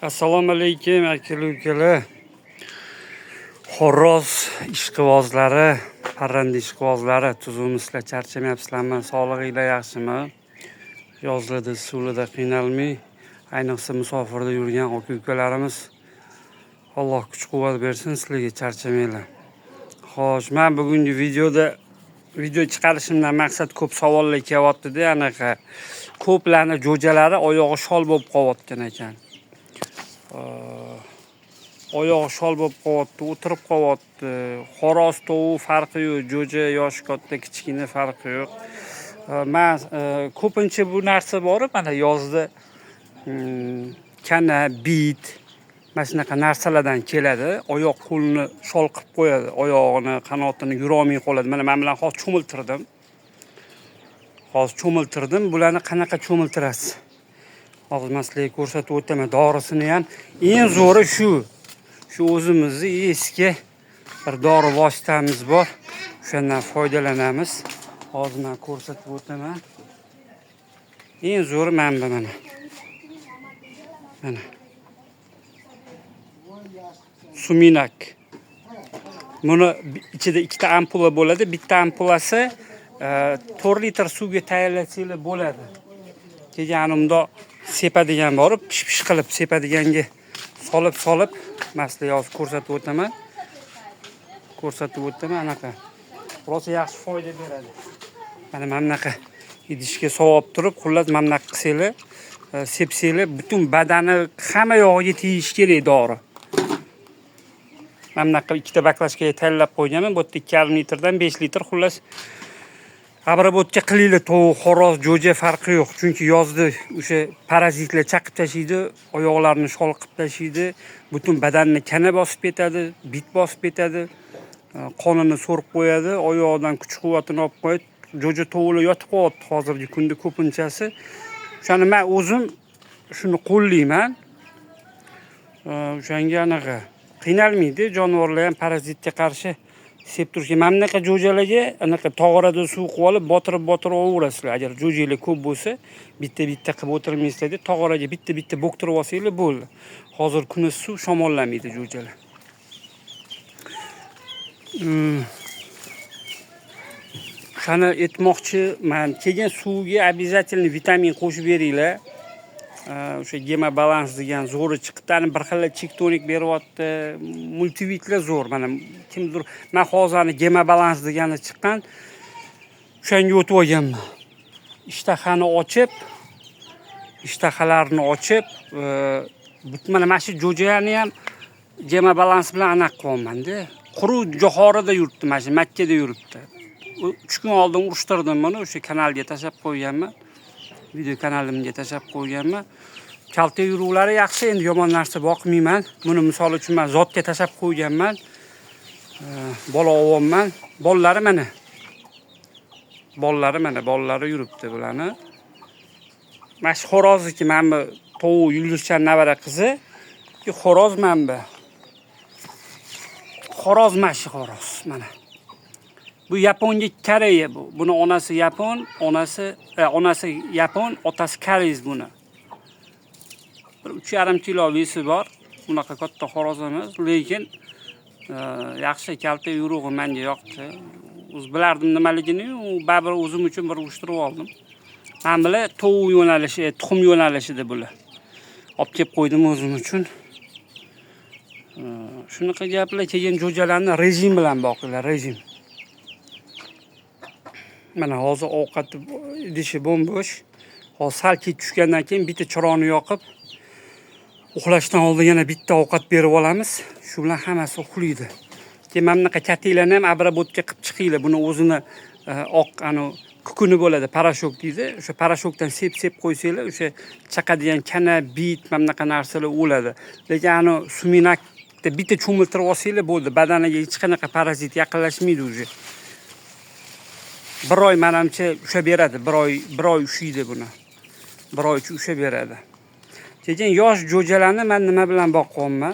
Assalomu alaykum, aka-ukalar. Xo'roz ishqibozlari, parranda ishqibozlari, tuzukmisizlar, charchamayapsizlarmi? Sog'lig'inglar yaxshimi? Yozlarda, suvlarda qiynalmay, ayniqsa musofirda yurgan aka-ukalarimiz, Alloh kuch-quvvat bersin sizlarga, charchamanglar. Xo'sh, men bugungi videoda video chiqarishimdan maqsad ko'p savollar kelyapti-da, anaqa ko'plarni jo'jalari oyog'i shol bo'lib qolayotgan ekan. Oyog'i shol bo'lib qolyapti, o'tirib qolyapti. Xo'roz, tovuq farqi yo'q, jo'ja yoshi katta, kichkina farqi yo'q. Man ko'pincha bu narsa borib, mana yozda kana, bit, mana shunaqa narsalardan keladi. Oyoq qo'lini shol qilib qo'yadi, oyog'ini, qanotini yurolmay qoladi. Mana men bilan hozir cho'miltirdim. Hozir cho'miltirdim. Bularni qanaqa cho'miltirasiz? Hozir men sizlarga ko'rsatib o'taman. Dorisini ham eng zo'ri shu. Shu o'zimizni eski bir dori vositamiz bor. O'shandan foydalanamiz. Hozir men ko'rsatib o'taman. Eng zo'ri mana bu, mana. Mana. Suminak. Buni ichida ikkita ampula bo'ladi. Bitta ampulasi 4 litr suvga tayyorlasanglar bo'ladi. Keyin ana bundoq sepadigan borib, pish-pish qilib sepadiganga solib-solib, man sizlarga hozir ko'rsatib o'taman. Ko'rsatib o'taman anaqa. Rosa yaxshi foyda beradi. Mana bunaqa idishga sovib turib, xullas mana bunaqa qilsanglar, sepsanglar, butun badani hamma yog'iga tegishi kerak dori. Mana bunaqa ikkita baklashkaga tayyorlab qo'yganman. Bu yerda 2,5 litrdan 5 litr, xullas обработка qilinglar, tovuq, xo'roz, jo'ja farqi yo'q. Chunki yozda o'sha parazitlar chaqib tashlaydi, oyoqlarini shol qilib tashlaydi, butun badanni kana bosib ketadi, bit bosib ketadi, qonini so'rib qo'yadi, oyog'idan kuch-quvvatini olib qo'yadi. Jo'ja tovuqlar yotib qolyapti hozirgi kunda ko'pinchasi. O'shani men o'zim shuni qo'llayman. O'shanga anaqa qiynalmaydi, jonivorlar ham parazitga qarshi sep turishga. Mana bunaqa jo'jalarga anaqa tog'orada suv qilib olib, botirib-botirib olaverasizlar. Agar jo'jalar ko'p bo'lsa, bitta-bitta qilib o'tirmaysizlar-da, tog'oraga bitta-bitta bo'ktirib olsanglar bo'ldi. Hozir kuni suv shamollamaydi jo'jalar. O'shani aytmoqchiman. Keyin suvga обязательно vitamin qo'shib beringlar. O'sha Gemabalans degan zo'ri chiqibdi. Ani bir xil chektonik beryapti. Multivitlar zo'r. Mana kimdir, men hozir ani Gemabalans degani chiqqan. O'shanga o'tib olganman. Ishtahani ochib, ishtahalarni ochib, mana shu jo'jani ham Gemabalans bilan anaqa qilyapman-da. Quruq johorida yuribdi, mana shu Makkada yuribdi. 3 kun oldin urushtirdim buni, o'sha kanalga tashlab qo'yganman. Video kanalimga tashlab qo'yganman. Kalta yuruqlari yaxshi, endi yomon narsa boqmayman. Buni misol uchun men zotga tashlab qo'yganman. Bola olyapman. Bolalari mana. Bolalari mana, bolalari yuribdi bularni. Mana shu xo'rozniki, mana bu tovuq yulduzchan navara qizi. Xo'roz mana bu. Xo'roz mana shu xo'roz mana. Bu Yaponga Koreya bu. Buni onasi yapon, onasi yapon, otasi koreys buni. Bir 3,5 kilo вес i bor. Bunaqa katta xo'roz emas, lekin yaxshi kalta yurug'i menga yoqdi. O'zi bilardim nimaligini, u baribir o'zim uchun bir urushtirib oldim. Mana bular tovuq yo'nalishi, tuxum yo'nalishida bular. Olib kelib qo'ydim o'zim uchun. Shunaqa gaplar. Keyin jo'jalarni rejim bilan boqinglar, rejim. Mana hozir ovqat idishi bo'm-bo'sh. Hozir sal kech tushgandan keyin bitta chiroqni yoqib, uxlashdan oldin yana bitta ovqat berib olamiz. Shu bilan hammasi uxlaydi. Keyin mana bunaqa kataklarni ham обработка qilib chiqinglar. Buni o'zini oq anu kukuni bo'ladi, порошок deydi. O'sha порошок dan sep-sep qo'ysanglar, o'sha chaqadigan kana, bit, mana bunaqa narsalar o'ladi. Lekin anu suminakda bitta cho'miltirib olsanglar bo'ldi. Badaniga hech qanaqa parazit yaqinlashmaydi уже. Bir oy manimcha ushlab beradi, bir oy, bir oy ushlaydi buni. Bir oycha ushlab beradi. Keyin yosh jo'jalarni men nima bilan boqyapman?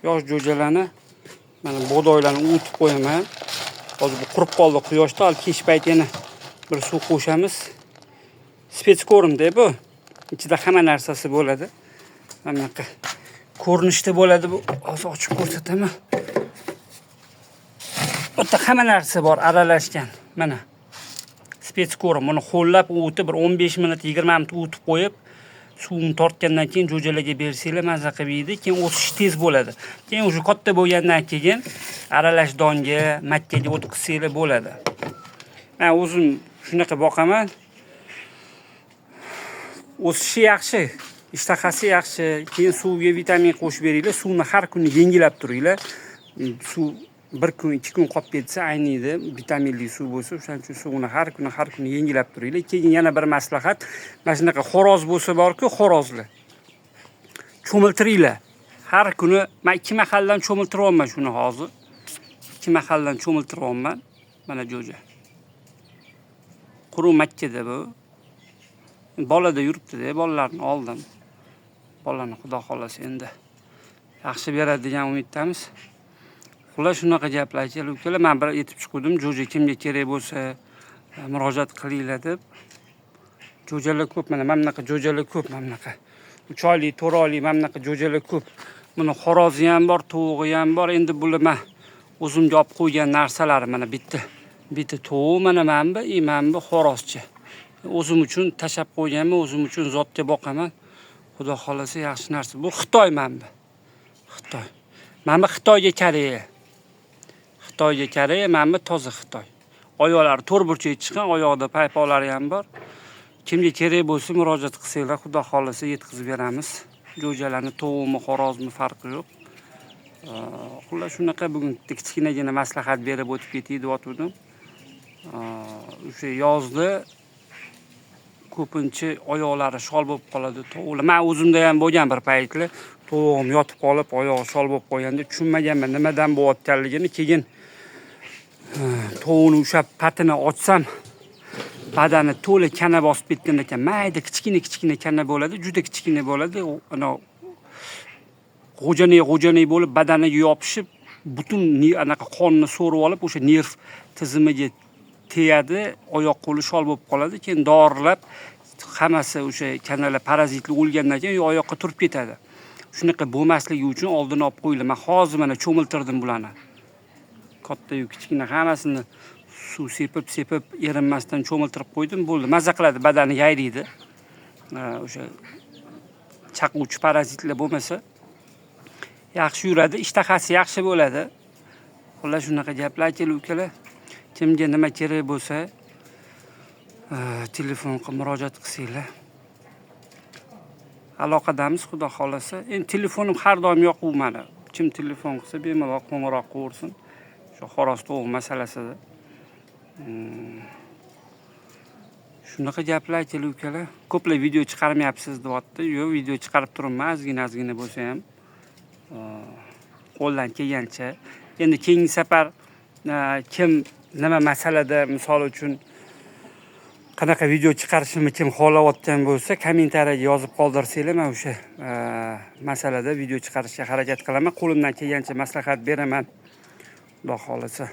Yosh jo'jalarni mana bug'doylarni uvitib qo'yaman. Hozir bu qurib qoldi quyoshda, hali kech payt yana bir suv qo'shamiz. Спецкорм da bu. Ichida hamma narsasi bo'ladi. Mana bunaqa ko'rinishda bo'ladi bu. Hozir ochib ko'rsataman. Bu yerda hamma narsa bor aralashgan. Mana спецкорм. Buni ho'llab o'tib bir 15 minut, 20 minut o'tib qo'yib, suvini tortgandan keyin jo'jalarga bersanglar maza qilib yeydi. Keyin o'sishi tez bo'ladi. Keyin уже katta bo'lgandan keyin aralash donga, makkaga o'tkazsanglar bo'ladi. Men o'zim shunaqa boqaman. O'sishi yaxshi, ishtahasi yaxshi. Keyin suvga vitamin qo'shib beringlar. Suvni har kuni yengilab turinglar. Suv bir kun, 2 kun qolib ketsa ayniydi. Vitaminli suv bo'lsa, o'shaning uchun suvni har kuni, har kuni yengilab turinglar. Keyin yana bir maslahat, mana shunaqa xo'roz bo'lsa borku, xo'rozlar. Cho'miltiringlar. Har kuni men 2 mahaldan cho'miltiryapman shuni hozir. 2 mahaldan cho'miltiryapman. Mana jo'ja. Quruq makkada bu. Bolada yuribdi-da, bolalarni oldim. Bolani xudo xolasa endi yaxshi beradi degan umiddamiz. Xullas shunaqa gaplar aka ukalar, men bir aytib chiquvdim, jo'ja kimga kerak bo'lsa murojaat qilinglar deb. Jo'jalar ko'p, mana bunaqa jo'jalar ko'p, mana bunaqa. 3 oylik, 4 oylik mana bunaqa jo'jalar ko'p. Buni xo'rozi ham bor, tovug'i ham bor. Endi bular men o'zimga olib qo'ygan narsalarim, mana bitta. Bitta tovuq, mana bu, mana bu xo'rozcha. O'zim uchun tashab qo'yganman, o'zim uchun zotga boqaman. Xudo xolasa yaxshi narsa. Bu Xitoy mana bu. Xitoy. Mana bu Xitoyga Koreya. Xitoyga Koreya, mana bu toza Xitoy. Oyoqlari to'rt burchak chiqqan, oyoqda paypoqlari ham bor. Kimga kerak bo'lsa murojaat qilsanglar, xudo xolasa yetkazib beramiz. Jo'jalarni tovuqmi, xo'rozmi farqi yo'q. Xullas shunaqa bugun kichkinagina maslahat berib o'tib ketay deb o'tdim. O'sha yozda ko'pincha oyoqlari shol bo'lib qoladi tovuqlar. Men o'zimda ham bo'lgan bir paytlar tovug'im yotib qolib, oyog'i shol bo'lib qolganda tushunmaganman nimadan bo'layotganligini. Keyin tovuqni ushlab patini ochsam, badani to'la kana bosib ketgan ekan. Mayda kichkina kichkina kana bo'ladi, juda kichkina bo'ladi. Ana g'o'janak g'o'janak bo'lib badaniga yopishib, butun anaqa qonni so'rib olib, o'sha nerv tizimiga tegadi, oyoq qo'li shol bo'lib qoladi. Keyin dorilab hammasi o'sha kanalar parazitlar o'lgandan keyin oyoqqa turib ketadi. Shunaqa bo'lmasligi uchun oldini olib qo'yiladi. Men hozir mana cho'miltirdim bularni. Katta-yu kichkina hammasini suv sepib, sepib erinmasdan cho'miltirib qo'ydim, bo'ldi. Maza qiladi, badani yayriydi. O'sha chaquvchi parazitlar bo'lmasa yaxshi yuradi, ishtahasi yaxshi bo'ladi. Xullas shunaqa gaplar aka ukalar. Kimga nima kerak bo'lsa, telefon qilib murojaat qilsanglar. Aloqadamiz, xudo xolasa. Endi telefonim har doim yoquv mani. Kim telefon qilsa bemalol qo'ng'iroq qilaversin. Shu xo'roz tovuq masalasida. Shunaqa gaplar aka ukalar. Ko'plar video chiqarmayapsiz deyapti. Yo'q, video chiqarib turibman, ozgina ozgina bo'lsa ham. Qo'ldan kelgancha. Endi keyingi safar kim nima masalada, misol uchun qanaqa video chiqarishimni kim xohlayotgan bo'lsa, kommentariyaga yozib qoldirsanglar, men o'sha masalada video chiqarishga harakat qilaman. Qo'limdan kelgancha maslahat beraman. Xudo xolasa.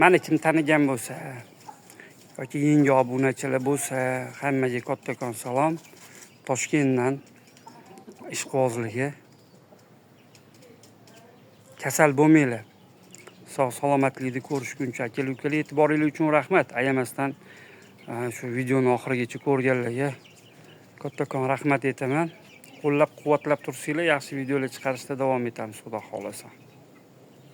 Mani kim tanigan bo'lsa yoki yangi obunachilar bo'lsa, hammaga kattakon salom. Toshkentdan ishqibozligi. Kasal bo'lmanglar. Sog' salomatlikda ko'rishguncha aka ukalar, e'tiboringiz uchun rahmat. Ayamasdan shu videoni oxirigacha ko'rganlarga kattakon rahmat aytaman. Qo'llab quvvatlab tursanglar, yaxshi videolar chiqarishda davom etamiz, xudo xolasa.